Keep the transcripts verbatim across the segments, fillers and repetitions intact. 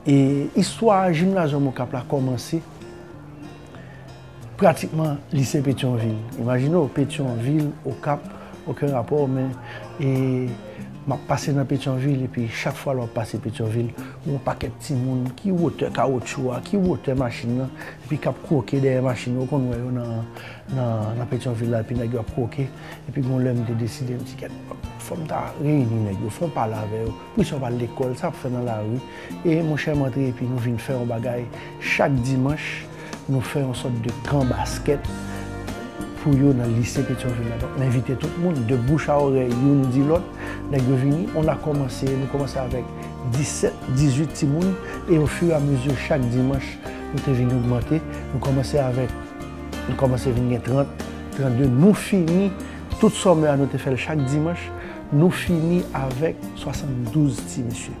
E istwa Jimnazyòm Okap la kòmanse pratikman lise Petyonvil. Imajine w, Petyonvil, Okap, okenn rapò, men e, m ap pase nan Petyonvil, epi chak fwa lè w ap pase Petyonvil, gen yon pakèt timoun ki wotè kawotchou a, ki wotè machin nan, epi k ap kwoke dèyè machin yo, ou konn wè yo nan, nan, nan Petyonvil la, epi nèg yo ap kwoke. Epi gon lè m te deside, m di, "Gad, fò m ta reyini nèg yo, fò m pale avè yo. Poukisa yo pa al lekòl, sa y ap fè nan lari?" E monchè, m antre epi nou vin fè yon bagay. Chak dimanch, nou fè yon sòt de kan baskèt pou yo nan lise Petyonvil la. Donk, m envite tout moun, de bouche à oreille, youn di lòt, nèg yo vini. On a commencé, nou kòmanse avèk disèt, dizuit timoun, e au fur et à mesure, chak dimanch, nou te vin ogmante. Nou kòmanse avèk, nou kòmanse vin gen trant, trannde, nou fini, tout sòmè a, nou te fè l chak dimanch, nou fini avèk swasanndouz ti mesye.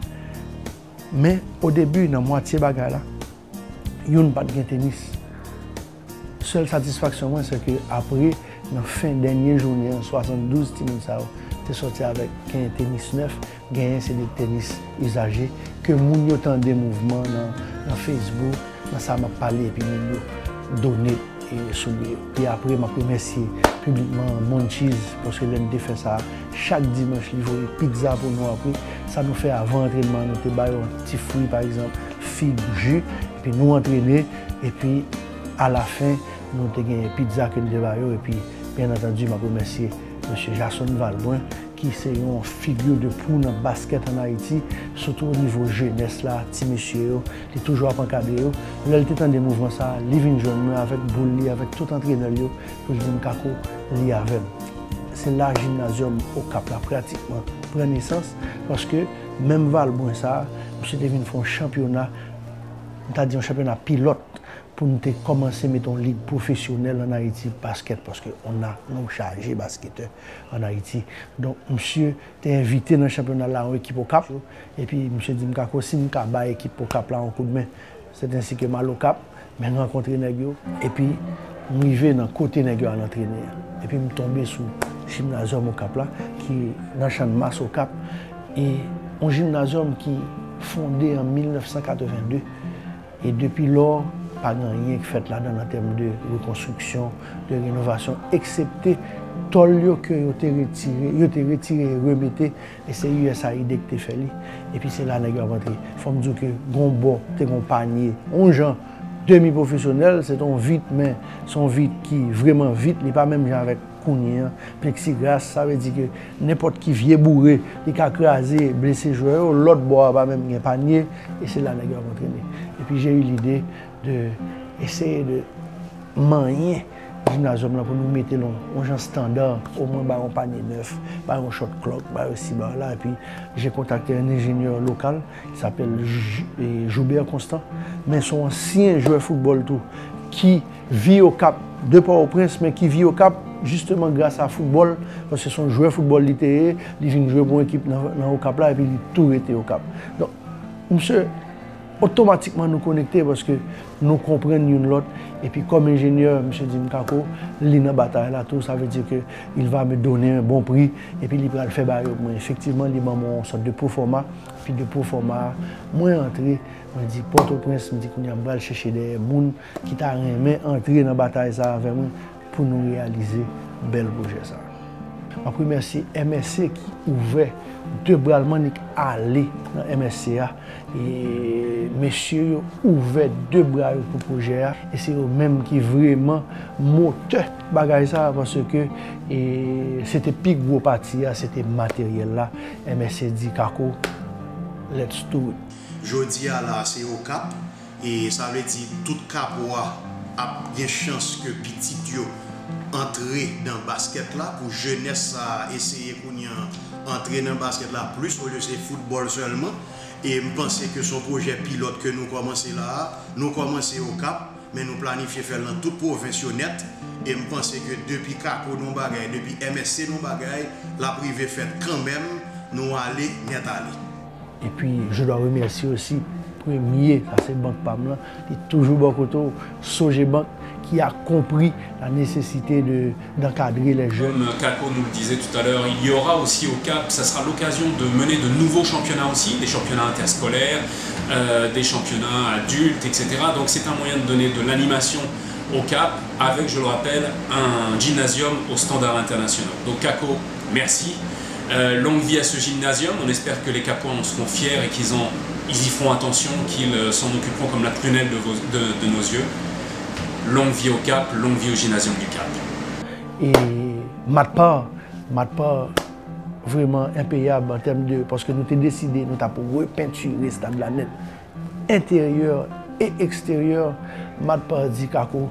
Men, o debi, nan mwatye bagay la, youn pa t gen tenis. Sèl satisfaksyon mwen, se ke apre, nan fen dènye jounen an, swasanndouz timoun sa yo te sòti avèk kenyen tenis nèf, genyen se de tenis izaje, ke moun yo tande mouvman nan, nan Facebook, nan sa m ap pale, epi moun yo done, e, soulye yo. Epi apre, m ap remèsye piblikman Monchiz, paske lè n te fè sa, chak dimanch, li voye pizza pou nou apre. Sa nou fè avan antrènman, nou te ba yo ti fwi, pa egzanp, fig, ji, epi nou antrene, epi alafen, nou te gen pizza ke n te ba yo, epi, byen antandi, m ap remèsye mesye Jason Valbrun, ki se yon figure de proue nan baskèt ann Ayiti, sitou o nivo jenès la, ti mesye yo, li toujou ap ankadre yo. Lè l te tande mouvman sa a, li vin jwenn mwen avèk boul li, avèk tout antrenè l yo, pou l di m, "Kako, li avè m." Se la Jimnazyòm Okap la pratikman pran nesans, paske menm Valbrun sa a, misye te vin fè yon chanpyona, m ta di yon chanpyona pilòt, pou n te kòmanse mete yon lig pwofesyonèl ann Ayiti baskèt, paske on a, nou chaje basketè ann Ayiti. Donk, misye te envite nan chanpyona la yon ekip Okap, epi misye di m, "Kako, si m ka bay ekip Okap la yon koudmen." Sèt ensi ke m al Okap, men rankontre nèg yo, epi m rive nan kote nèg yo al antrene an. Epi m tonbe sou Jimnazyòm Okap la, ki nan Channmas Okap, e yon jimnazyòm ki fonde an mil nèf san katreven de, e depi lò, pa gen anyen ki fèt ladan l an tèm de rekonstriksyon, de renovasyon, eksepte tòl yo ke yo te retire, yo te retire e remete, e se U S A I D ki te fè li. Epi se la nèg yo ap antre. Fò m di w ke gon bò, te gon panye, on jan demi pwofesyonèl, se te yon vit, men se yon vit ki vrèman vit, li pa menm jan avèk kounye an. Pleksiglas, sa vle di ke nenpòt ki vye boure, li ka kraze, blese jwè yo, lòt bò a pa menm gen panye, e se la nèg yo ap antrene. Epi j'ai eu l'idée de essayer de manyen jimnazyòm lan pou nou mete l yon, yon jan standard, omwen bay yon panye nèf, bay yon shot clock, bay yon sibar la, epi j'ai contacté un ingénieur local qui s'appelle Jou-, eh, Joubert Constant, men se yon ansyen jwè foutbòl tou, ki vi Okap de Pòtoprens, men ki vi Okap, jisteman, gras a foutbòl, paske se yon jwè foutbòl li te ye, li vin jwe pou yon ekip nan, nan Okap la, epi li tou rete Okap. Donk, misye, otomatikman nou konekte, paske nou konprann youn lòt, epi kòm enjenyè, misye di m, "Kako, li nan batay la tou, sa vle di ke il va me donner un bon prix, epi li pral fè bagay yo pou mwen." Efektivman, li ban mwen yon sòt de proforma, epi de proforma a, mwen antre, mwen di Pòtoprens, m di kounye a m pral chèche dèyè moun ki ta renmen antre nan batay sa avè mwen pou nou reyalize bèl pwojè sa. M ap remèsye M S C ki ouvè de bra l, m annik ale nan M S C a. E mesye yo ouvè de bra yo pou pwojè a. E se yo menm ki vrèman motè bagay sa, paske, e, se te pi gwo pati a, se te materyèl la. M S C di, "Kako, let's do it." Jodi a la, se Okap. E sa vle di tout Kapo a ap gen chans ke pitit yo antre nan baskèt la, pou jenès sa a eseye kounye a antre nan baskèt la plis olye se foutbòl sèlman. E m panse ke se yon pwojè pilòt ke nou kòmanse la a. Nou kòmanse Okap, men nou planifye fè l nan tout pwovens yo nèt. E m panse ke depi Kako n on bagay, depi M S C n on bagay, l ap rive fèt kanmenm, nou ale nèt ale. Et puis, je dois remercier aussi premye, sa se bank pa m lan, li toujou bò kote w, Sogebank, qui a compris la nécessité de, d'encadrer les jeunes. Comme Kako nous le disait tout à l'heure, il y aura aussi au Cap, ça sera l'occasion de mener de nouveaux championnats aussi, des championnats interscolaires, euh, des championnats adultes, et cetera. Donc c'est un moyen de donner de l'animation au Cap avec, je le rappelle, un gymnasium aux standards internationaux. Donc Kako, merci. Euh, longue vie à ce gymnasium. On espère que les Capois en seront fiers et qu'ils en, ils y feront attention, qu'ils euh, s'en occuperont comme la prunelle de, vos, de, de nos yeux. Longue vie au Cap, longue vie au gymnasium du Cap. E Matpar, Matpar vrèman enpeyab an tèm de, paske nou te deside nou t ap repentire stad la nèt, enteryè e eksteryè. Matpar di Kako,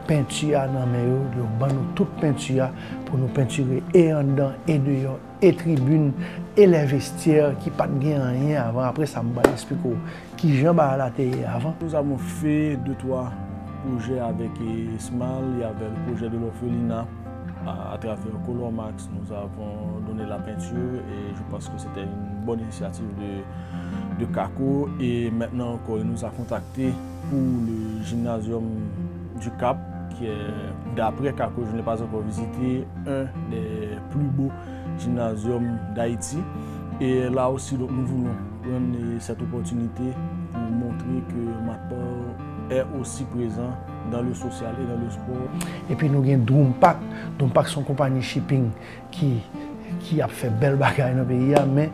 penti a nan men yo, yo ban nou tout penti a pou nou pentire e anndan e deyò e tribin e lè vestyè ki pa t gen anyen avan. Apre sa, m pral eksplike w kijan bagay la te ye avan. Nous avons fait deux, trois projets avec Esmal. Il y avait le projet de l'orphelinat. À, à travers Colormax, nous avons donné la peinture et je pense que c'était une bonne initiative de, de Kako. Et maintenant encore, il nous a contacté pour le gymnasium du Cap, qui est, d'après Kako, je ne l'ai pas encore visité, un des plus beaux gymnasiums d'Haïti. Et là aussi, donc, nous voulons prendre cette opportunité pour montrer que Matpar est aussi présent dans le social et dans le sport. Epi nou gen Droom Pack. Droom Pack se yon konpayi shipping ki, ki ap fè bèl bagay nan peyi a, men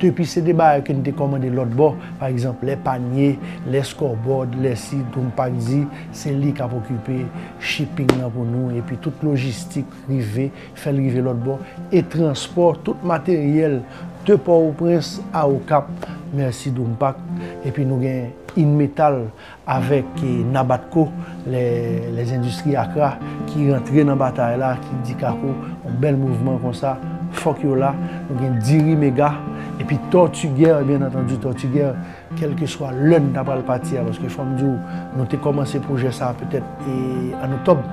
depi se de bagay ke n te kòmande lòt bò, pa egzanp, lè panye, lè scoreboard, lè si, Droom Pack di se li k ap okipe shipping nan pou nou, epi tout lojistik rive, fè l rive lòt bò, e transpò tout materyèl de Pòtoprens a Okap, mèsi Droom Pack, epi nou gen Inmetal avèk Nabatco, les, les industries Accra, ki rantre nan batay la, ki di Kako, yon bèl mouvman konsa, fòk yo la. Nou gen Diri Mega, epi Tortugère, byen antandi, Tortugère, kèlkeswa lè n ta pral pati a, paske fò m di w, nou te kòmanse pwojè sa a petèt e, ann oktòb.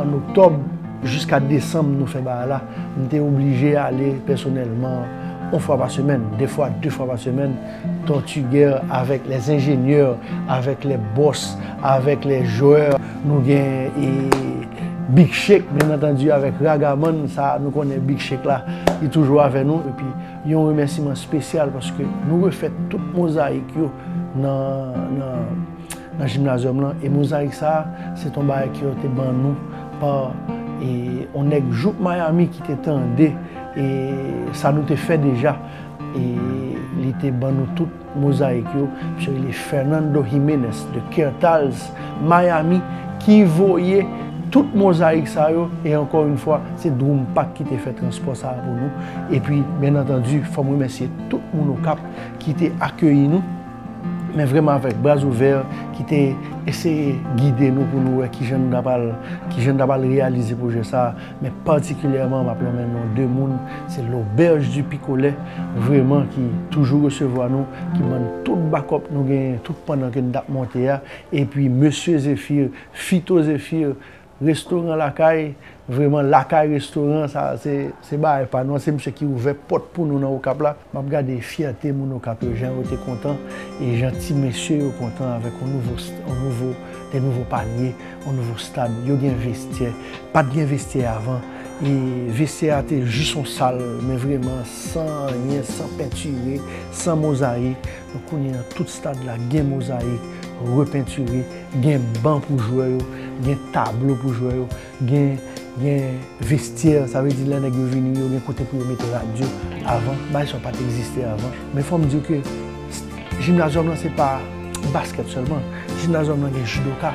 Ann oktòb, jiska desanm, nou fè bagay la. M te oblije ale pèsonèlman, yon fwa pa semèn, de fwa, de fwa pa semèn, Tortugère avèk les ingénieurs, avèk les boss, avèk les joueurs. Nou gen e, Big Shake, byen antandi, avèk Ragaman, sa nou konnen Big Shake la, li toujou avè nou. Epi, yon remèsiman espesyal paske nou refè tout mozayik yo nan, nan, nan jimnazyòm lan. E mozayik sa a, se t on bagay ke yo te ban nou pa e, on nèg Jouk Miami ki te tande e, sa nou te fè deja. E li te ban nou tout mozayik yo. Misye rele Fernando Jiménez de Kertals, Miami, ki voye tout mozayik sa yo. E ankò yon fwa, se Droom Pack ki te fè transpò sa a pou nou. Epi, byen antandi, fò m remèsye tout moun Okap ki te akeyi nou. Men vrèman avèk bra ouvè, ki te eseye gide nou pou nou wè kijan n ta pral, kijan n ta pral reyalize pwojè sa a. Men patikilyèman, m ap lonmen non de moun, se L'Auberge du Picolet, vrèman ki toujou resevwa nou, ki ban n tout bakòp nou genyen tout pandan ke n t ap monte a, epi Mesye Zéphir, Fito Zéphir, Restoran Lakay, vrèman Lakay Restoran, sa se, se bagay pa nou, se misye ki ouvè pòt pou nou nan Okap la. M ap gade fyète moun Okap yo, jan yo te kontan, e jan ti mesye yo kontan avèk yon nouvo, yon nouvo, de nouvo panye, yon nouvo stad. Yo gen vestyè, pa t gen vestyè avan. E vestyè a te jis yon sal, men vrèman san anyen, san pentire, san mozayik. Donk kounye a tout stad la gen mozayik, repentire, gen ban pou jwè yo, gen tablo pou jwè yo, gen, gen vestyè, sa vle di lè nèg yo vini, yo gen kote pou yo mete rad yo. Avan, bagay sa yo pa t egziste avan. Men fò m di w ke jimnazyòm lan se pa baskèt sèlman. Jimnazyòm lan gen jidoka,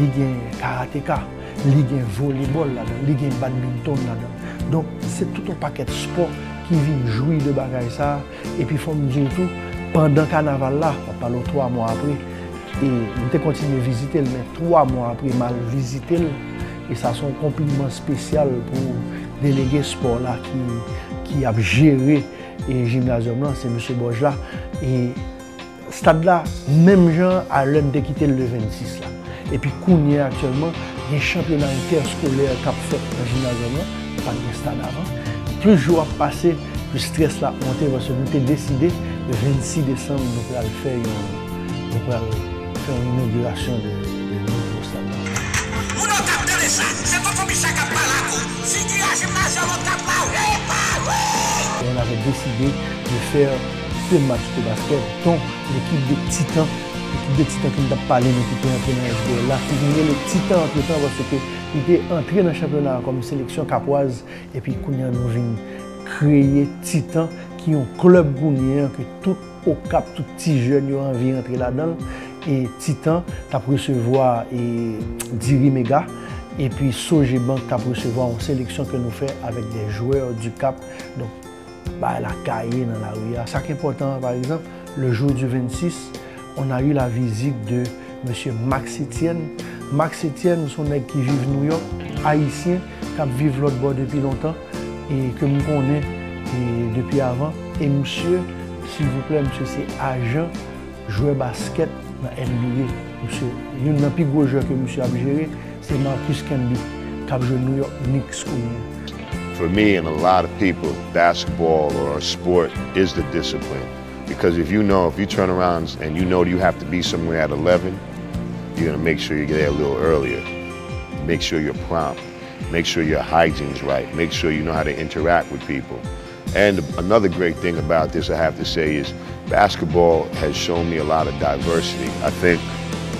li gen karateka, li gen volebòl ladan, li gen badminton ladan. Donk, se tout yon pakèt spò ki vin jwi de bagay sa a. Epi fò m di w tou, pandan kanaval la, m ap pale w twa mwa apre, e m te kontinye vizite l, men twa mwa apre, m al vizite l. E sa se yon konpliman espesyal pou delege spò la ki, ki ap jere e jimnazyòm lan, se mesye Bòj la. E stad la, menm jan a lè n te kite l le vennsis la. Epi kounye a aktyèlman, gen chanpyona entèskolè k ap fèt nan jimnazyòm lan, pa t gen stad avan. Plis jou ap pase, plis strès la ap monte, paske nou te deside, le vennsis desanm, nou pral fè yon, nou pral fè yon inogirasyon de, de nouvo stad la. Sa k ap pale ak ou, figi a jimnazyon an k ap pale, pale! Et on avait décidé de faire deux matchs de basket, dont l'équipe des Titans, l'équipe des Titans ki n t ap pale nou ki te antre nan S B L la, ki vin rele Titan antretan, paske li te antre nan chanpyona a kòm seleksyon kapwaz, epi kounye a nou vin kreye Titan, ki yon klèb kounye a ke tout Okap, tout ti jèn yo anvi rantre ladan l. E Titan t ap resevwa e Diri Mega, epi Sogebank t ap resevwa yon seleksyon ke nou fè avèk des joueurs du Cap. Donk, bagay la gaye nan lari a. Sa k enpòtan an, pa egzanp, le jour du vingt-six, on a eu la visite de Mesye Max Etienne. Max Etienne, se yon nèg ki viv Nouyòk, ayisyen, k ap viv lòt bò depi lontan, e ke m konnen, e depi avan. E misye, silvouplè, misye se ajan jwè baskèt nan N B A. Misye, youn nan pi gwo jwè ke misye ap jere, se Marcus Camby, k ap jwe Nouyòk Knicks kounye a. For me and a lot of people, basketball or a sport is the discipline. Because if you know, if you turn around and you know you have to be somewhere at eleven, you're gonna make sure you're there a little earlier. Make sure you're prompt. Make sure your hygiene's right. Make sure you know how to interact with people. And another great thing about this, I have to say, is basketball has shown me a lot of diversity. I think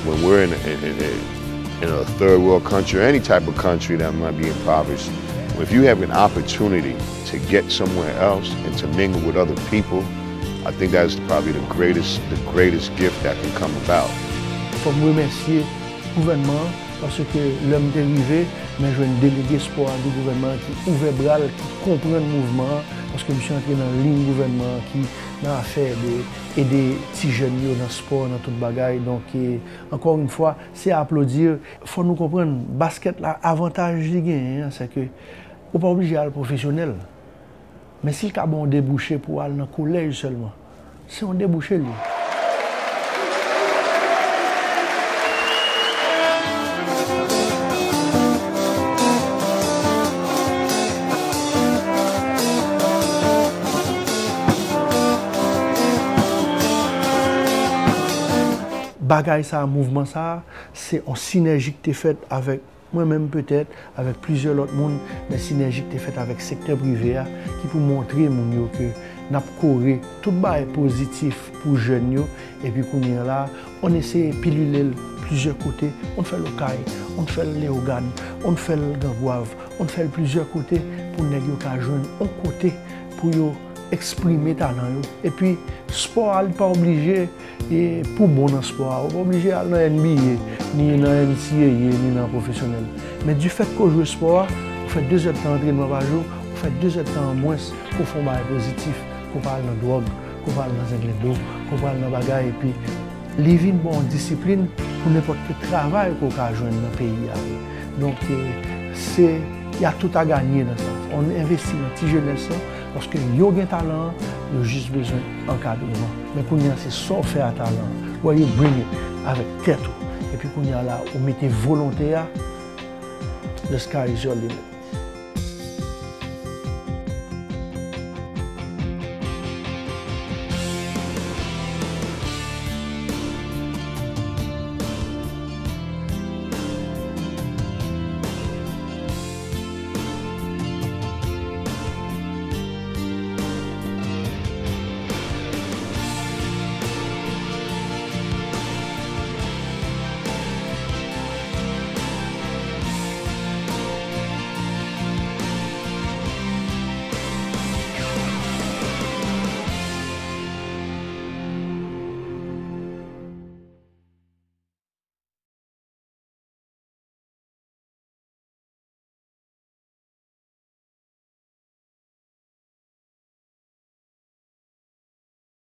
when we're in a, in, in a, in a third world country or any type of country that might be impoverished, if you have an opportunity to get somewhere else and to mingle with other people, I think that's probably the greatest, the greatest gift that can come about. Fò m remèsye gouvènman an, paske lè m te rive, mwen jwenn delege spò a de gouvènman an ki ouvè bra l, ki konprann mouvman an, paske misye antre nan liy gouvènman an ki nan afè de ede ti jèn yo nan spò, nan tout bagay. Donk, e, encore une fois, c'est à applaudir. Fò nou konprann, baskèt la, avantaj li genyen an, se ke ou pa oblije al pwofesyonèl. Men si l ka ba w debouche pou w al nan kolèj sèlman, se yon debouche l ye. Bagay sa a, mouvman sa a, se yon sinèji ki te fèt avèk mwen menm petèt, avèk plizyè lòt moun, men sinèji ki te fèt avèk sektè prive a, ki pou montre moun yo ke n ap kore tout bagay pozitif pou jèn yo, epi kounye a la, on eseye pilile l plizyè kote, on fè l Okay, on fè l Leyogàn, on fè l Gangwav, on fè l plizyè kote pou nèg yo ka jwenn on kote pou yo eksprime talan yo. Epi, spò a, li pa oblije e pou bon nan spò a. Ou pa oblije al nan N B A, ni nan N C A A, ni nan pwofesyonèl. Men difèt ke w jwe spò a, ou fè de zèdtan antrenman pa jou, ou fè de zèdtan an mwens, ke w fè yon bagay pozitif, ke w pa al nan dwòg, ke w pa al nan zenglendo, ke w pa al nan bagay, epi li vin ba w yon disiplin pou nenpòt ki travay ke w ka jwenn nan peyi a. Donk, e, se, y a tout à gagner nan sa. On envesti nan ti jenès lan, paske yo gen talan an, yo jis bezwen ankadreman. Men kounye a, se sa w fè a talan an. Wè, you bring it avèk tèt ou. Epi kounye a la, ou mete volonte a, the sky is your limit.